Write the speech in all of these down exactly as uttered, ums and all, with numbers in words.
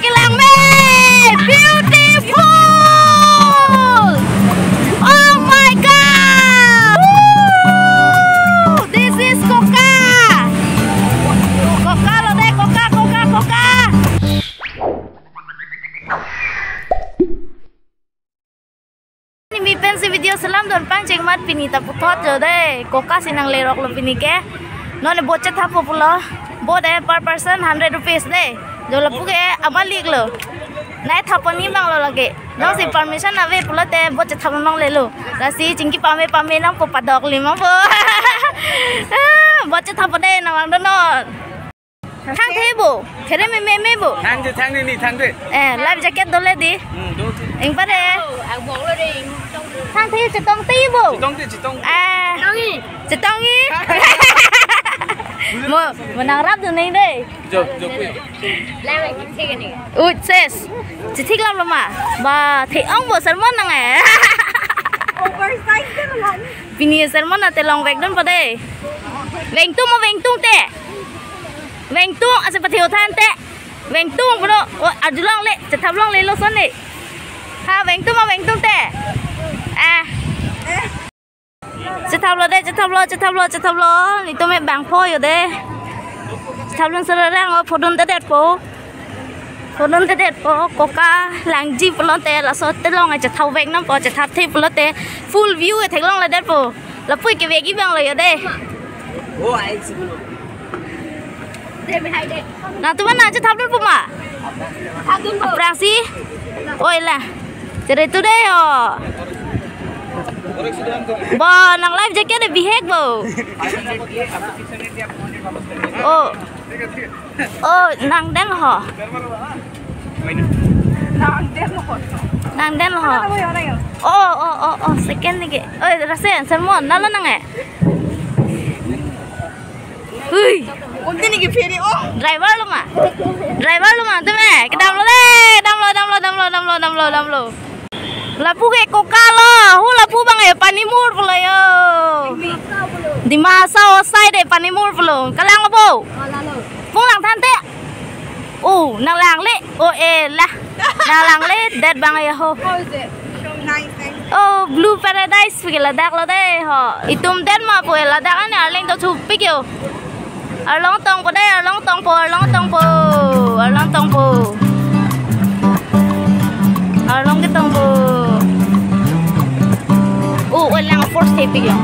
Kelang me! Beautiful! Oh my God! Woo! This is Koka! Koka lo de, Koka, Koka, Koka! Nimi pensi video selam don pangcheng mat, pini ta puthot jo de. Koka si nanglerok lo pini ke. Non boat chethapo pulo. Boat eh per person hundred rupees de. Jo lapu ke abalik lo. Nai thapon ni bang lo lake. Jongsi permission ave pulote boat chethap longle lo. Lasi chingki pame pame nangpo, padok limang po. Ah, boat chethapo de nang vangdun non. Thangthe bo, khere me me me bo. Thangthe, thangthe ni, thangthe. Eh, life jacket dole di. Hmm, do. Eng pare. Thangthe chetongte bo. Chetongte, chetong. Eh. Chetongi. Mo, mo nangrapdun nang de. Jo, jo, kuya. Ut ses. Chethik lam lo ma. Ba, the-ong bo sermon nang eh. Oversize kan lang. Pini sermon ate longvekdunpo de. Vengtung mo vengtungte. Vengtung, ase pathe-o than te. Vengtung pulo, o, arjulongle, chethap longle lo son de. Ha, vengtung ma vengtungte. Ah. Chethap lo de, chethap lo, chethap lo, chethap lo. Nelitum me bangpho jo de. Chethap lun sererang o, phodun dedetpo. Phodun dedetpo, Koka langji pulote, laso telong chethapvek nangpo, chethapthe pulote. Full view e theklongledetpo. Lapu kevekji bang lo jo de. Oh, I see. Nangtum nang chethapdunpo ma? Thapdunpo. Aphrangsi? Oi la. Chere tu de ho. Bo, nang life jacket de bihek bo. Oh. Oh, nang den ho. Nang den ho. Oh, oh, oh, oh, second lagi. Oh, Rasen, sermon, lalo nang eh. Hui. Driver lo ma? Driver lo ma, nangtum eh. Kedam lo de, dam lo, dam lo, dam lo, dam lo, dam lo, dam lo. Lapu ke Koka lo, hu lapu bang eh, Panimur pulo jo. Dima Hasao side eh, Panimur pulo. Kalang lo bo. Pung lang than te. Oh, nang langle. Oh, eh, la. Nang langle, det bang eh ho. How is it? Nice, nice. Oh, Blue Paradise pu ke ladak lo de ho. Itum det ma pu eh ladak ani arleng to thupik jo. Arlong tongpo de, arlong tongpo, arlong tongpo, arlong tongpo. Arlong ketongpo. Oh, oh, lang force thepik jo.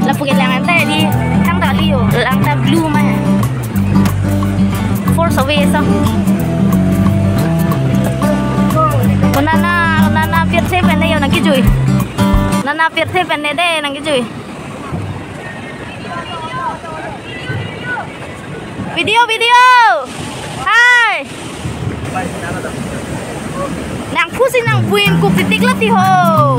Lapu ke lang anta di, thangta li jo. Lang ta blue ma. Force ave so. Ko nana, nana pirthe pen ne jo nangkejui. Nana pirthe pen ne de nangkejui. Video, video. Hai. Nang pusi nang buin kuk titik lati ho.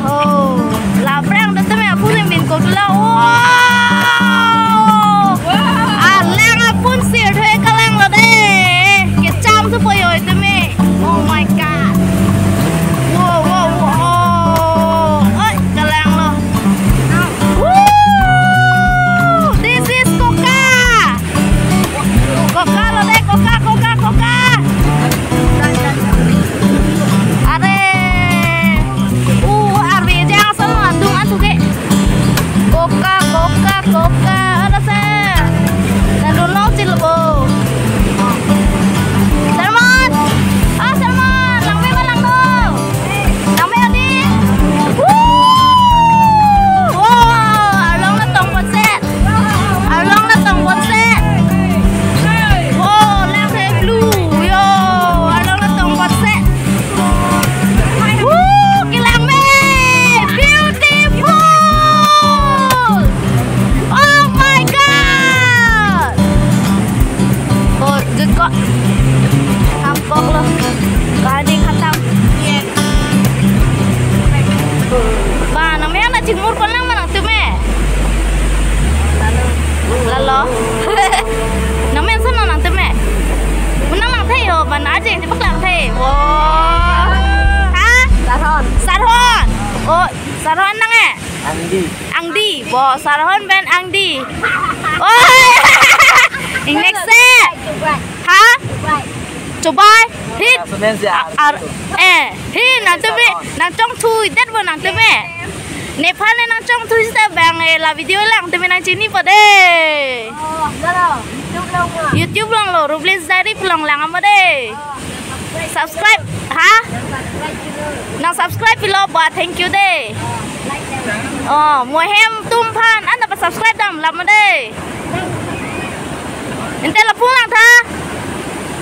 Oh, laprang de teme apusi min kuk la. Wow. Alang apun sir thoi kalang lo de. Kecham su po jo teme. Oh my God. Wow, wow, wow. Oi, kalang lo. Woo! This is Koka. Koka lo de, Koka, Koka, Koka. Are. Uh, arve jang asal mandung atu ke. Koka, Koka, Koka. Ada se. Nandun long chil bo. Sermon. Ah, sermon. Langme ma langno. Langme adi. Woo! Wow, arlong natong ponset. Arlong natong ponset. Wow, lang he blue. Jo, arlong natong ponset. Woo, kelang me. Beautiful. Oh my God. Oh, jut ko. Hampok lo. Kadi khatam. Ba, nangmen na chingmur pon lang ma nangtum eh. Lalo. Nangmen son nangtum eh. Menang lang the ho, ba na jeng ni paklang the. Wo. Ha? Sarhon. Sarhon. Oh, Sarhon nang eh. Angdi. Angdi. Bo, Sarhon pen Angdi. Oh. Ingnek se. Ha? Chobai, hi, ar, eh, hi, nangtum me, nangchongthudet bo nangtum me. Nephan ne nangchongthu sita bang, eh, la video lang nangtum me nangchinipo de. Oh, lalo, YouTube along ma? YouTube along lo, Robles Diary along lang amo de. Oh, subscribe. Subscribe, ha? Nang subscribe pilo. Nang subscribe pilo ba, thank you de. Oh, like dam. Oh, mo hem atum aphan, anta pa subscribe dam, lap amo de. Ante lapu lang tha.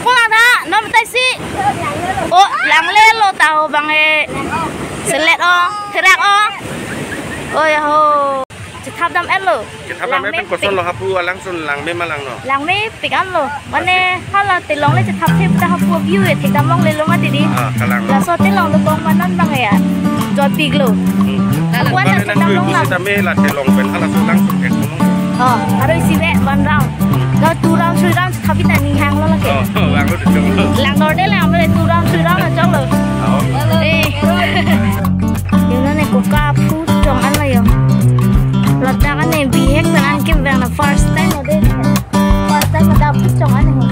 Pu lang tha, nom tai si. Oh, langlelo ta ho bang e. Selet o, therak o. Oh ya ho. Chethap dam-etlo. Chethap dam-et. Langme pen koson pik lo, hapu alangsun langme ma langno? Langmepik anlo. Mane hala telong le chethap the ta hapu view e thekdam longlelo mati di. Ah, kalang. Laso telong dokong ma non bang ya. Jotpiklo. Hmm. Hapu anta mane thekdam nangtui longlelo. Sitame la telong pen halaso alangsun thek. Oh, aro isi ve one round. Lo two round, three round thap ta ning hanglo lake. Oh, oh, langlo dejonglo. Langdor de lang, two round, three round ajonglo. Oh. Eh. Yo, non ne koka aphu chong-an lo yo. Ladak ne bihek pen an kevang na first time lo de. First time ladak aphu chong-an ho.